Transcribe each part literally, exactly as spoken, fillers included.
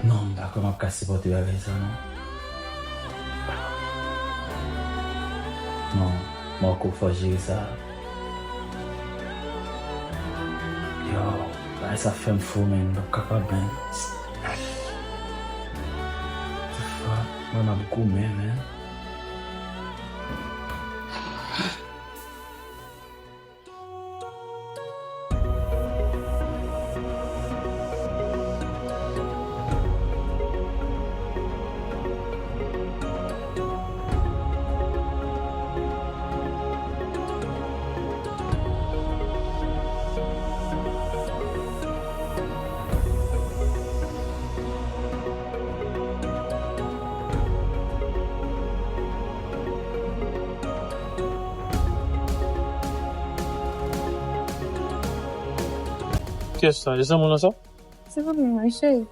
Non, m pa kwè m ap ka sipòte bagay sa, non. Non, Marco, fò jere sa. Yo, bagay sa fè m fou, man. M p ap kapab, man. Fuck, mwen m ap goumen, man. Kiyès sa? E zanmi w lan sa? Se zanmi mwen, cheri.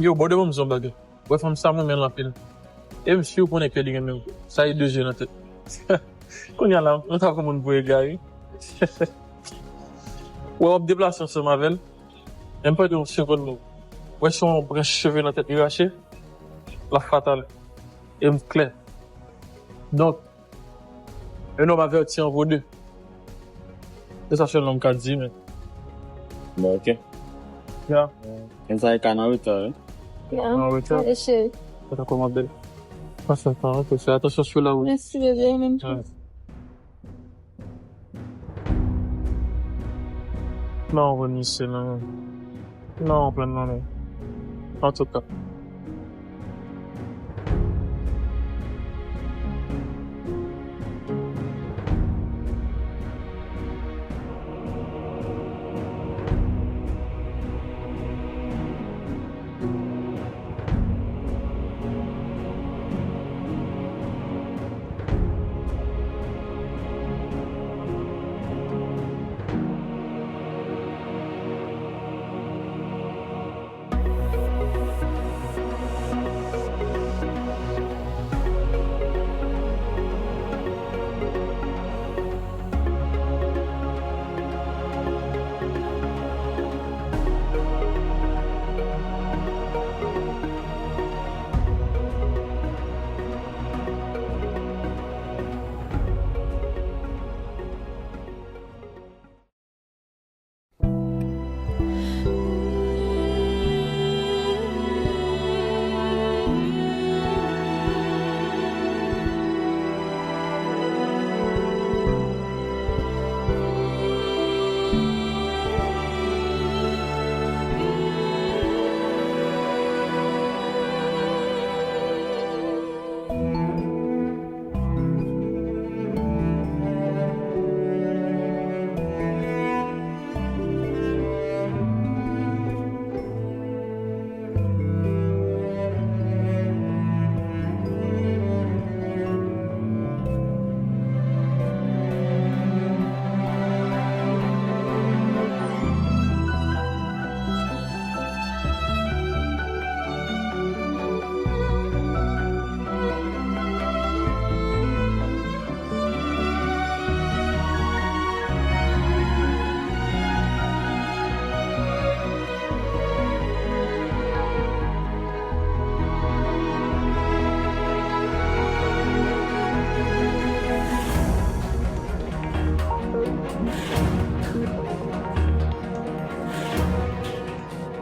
Yo, bòdè, ban m di w yon bagay. Wè fanm sa, mwen renmen l anpil. E m si w konnen ke li renmen w. Sa e de zye nan tèt. Kounye a la, mwen ta konn moun pou egare. Wè, w ap deplase ansanm avè l. Menm pa gen yon segonn non. Wè, se yon branch cheve nan tèt li rache. L ap fatal. E m klè. Donk, un homme averti en vaut deux. Se sa sèl nonm ka di, men. Bon, ok. Ya. Men sa e ka nan reta, wi. Ya. An reta. Allez, chérie. Sa ta kòman bèl. Pase pa, ok, fè atansyon sou la, wi. Mèsi, bebe, menm tou. Non, Ronnie, se non. Non, pran non, non. Antouka.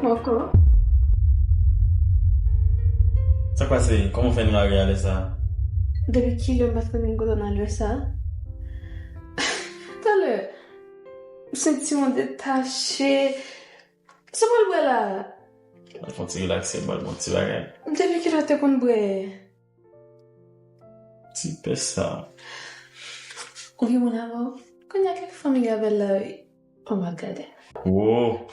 Marco. Sa k pase? Kòman w fè nan lari a lè sa a? Depi kilè m pa t konn gen kontan nan lè sa a? Talè, m santi m detache. Sa w pral bwè la? Al fè yon ti relakse, m pral bwè yon ti bagay. Depi kilè w te konn bwè? Ti pès sa. Ou gen moun avè w? Kounye a kèk fanmi avè l la, wi. Ou mal gade. Wo!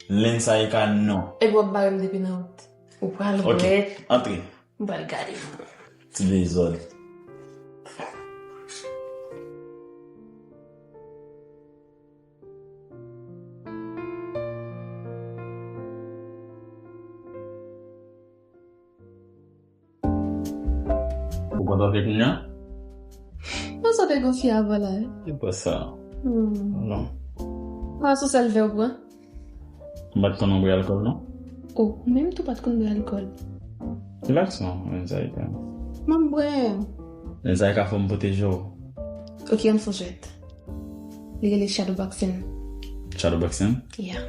Lenn sa e ka non. Epi w ap bare m depi nan wout. Ou pral bwè. Ok, antre. M pral gade w. Ti dezòd. Ou kontante kounye a? Mwen santi gon fi avan la, wi. Se pa sa. Hmm. Non. Pa sou sèl vè w pran. M pa t konn bwè alkòl, non. Oh, ou menm tou pa t konn bwè alkòl. Relax non, Lenzayka. M ap bwè. Lenzayka, fò m pwoteje w. Ok, ann fè jwèt. Li rele shadowboxing. Shadowboxing? Yeah.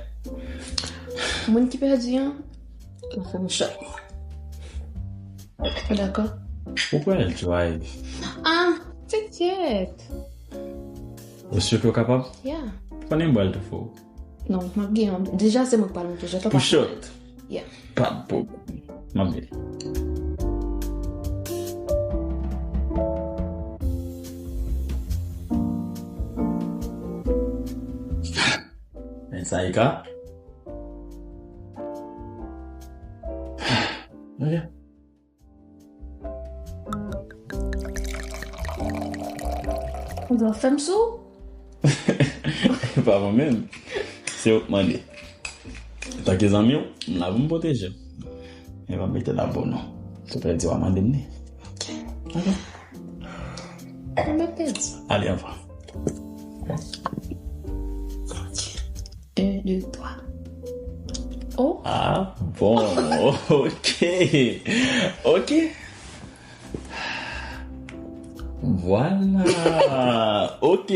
Moun ki pèdi an, l ap fè yon shot. Ou dakò? Ou pral drive. Ah, tyentyèt. Ou si ke w kapab? Yeah. Konnen bwè l tou fò. Non, m ap gen yon. Deja se mwen k pral monte shot. Pou shot. Yeah. Pa de pwoblèm. M ap vini. Lenzayka. Ok. Ou dwe fè m sou? Pa mwen menm. Se ou k mande. Antanke zanmi w, m la pou m pwoteje w. Men pa mete la pou non. Si w pèdi w a mande m li. Ok. Ok. Mwen pèdi. Ale, anvan. Ok. Un, deux, trois. Oh. Ah, bon. Ok. Ok. Voilà. Ok.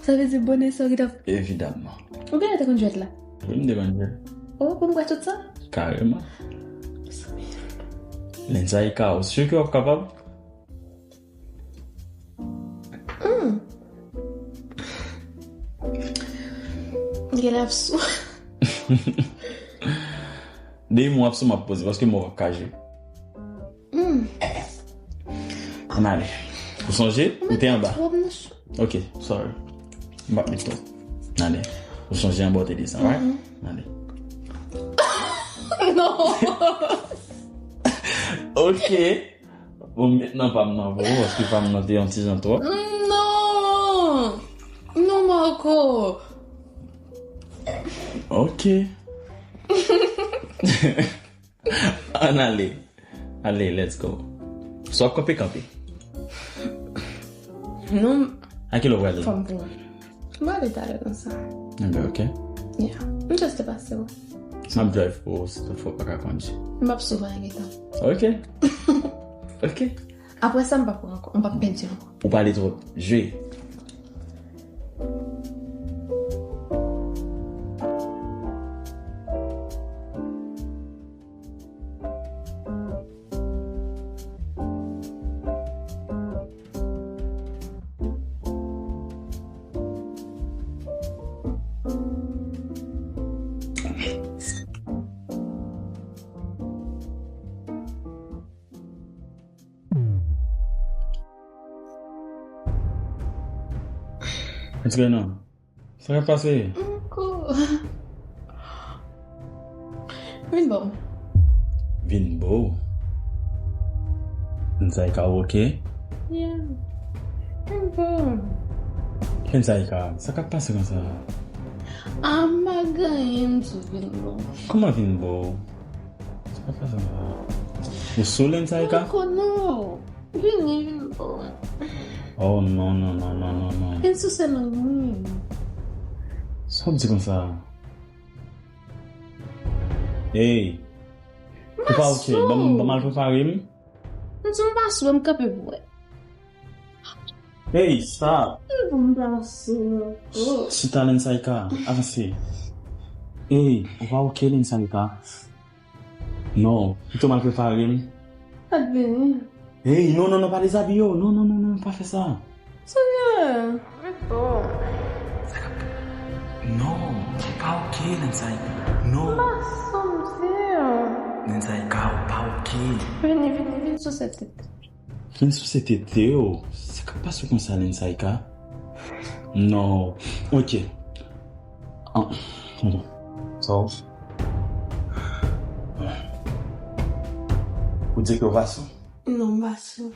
Sa vle di bonè sa w ki t ap. Evidamman. Ou genlè te konn jwèt la? Wi, m te konn jwèt. Oh, pou m bwè tout sa? Kareman. Lenzayka, ou si ke w ap kapab? Hmm. M genlè ap sou. Depi m wè w ap sou, m ap poze, paske m wè w ap kache. Hmm. Ann ale. Ou sonje? Ou te anba. Ou met twòp nan ch- Ok, sorry. M p ap met twòp. Ann ale. Ou sonje anba w te desann, right? Mhm. Ann ale. Non. Ok. Bon, m met nan pa m nan pou ou, paske pa m nan te yon ti jan twòp. Non. Non, Marco. Ok. Ann ale. Ale, let's go. Swa w ap kanpe, kanpe. Non. A ki lè w prale? Fò m pran. M prale talè konsa. Anben, ok. Yeah. M just te pase w. M ap drive pou ou, si tout fwa w pa ka kondui. M ap sou pa enkyete w. Ok. Ok. Apre sa, m p ap pran ankò. M p ap pèdi ankò. Ou pale twòp. Jwe. Let's go now. Sa k ap pase? Uncle. Vin bò. Vin bò? Lenzayka, ou ok? Yeah. Vin bò. Lenzayka, sa k ap pase konsa? Ah, m pa gen anyen, m sou vin bò. Kòman vin bò? Sa k ap pase konsa? Ou sou Lenzayka? Uncle, non. Vini, vin bò. Oh, non, non, non. Vin souse lang mwen. Sa w ap di konsa? Hey. Ou pa ok? Ban m, ban m al prepare m. M di w m pa sou, m kanpe pou wè. Hey, stop. M pa sou. Oh. Chita, Lenzayka, avanse. Hey, ou pa ok, Lenzayka? Non, pito m al prepare m. Pa t vini. Hey, non, non, non, pa dezabiye w. Non, non, non, non, pa fè sa. Seyè, ret bò. Non, ou pa ok, Lenzayka. Non. M pa santi. Lenzayka, ou pa ok. Vini, vini, vini sou sèt tèt. Vin souse tete w. Sa k ap pase konsa, Lenzayka? Non. Ok. Ah, pardon. Sa w? Ou di ke w pa sou? Non, m pa sou.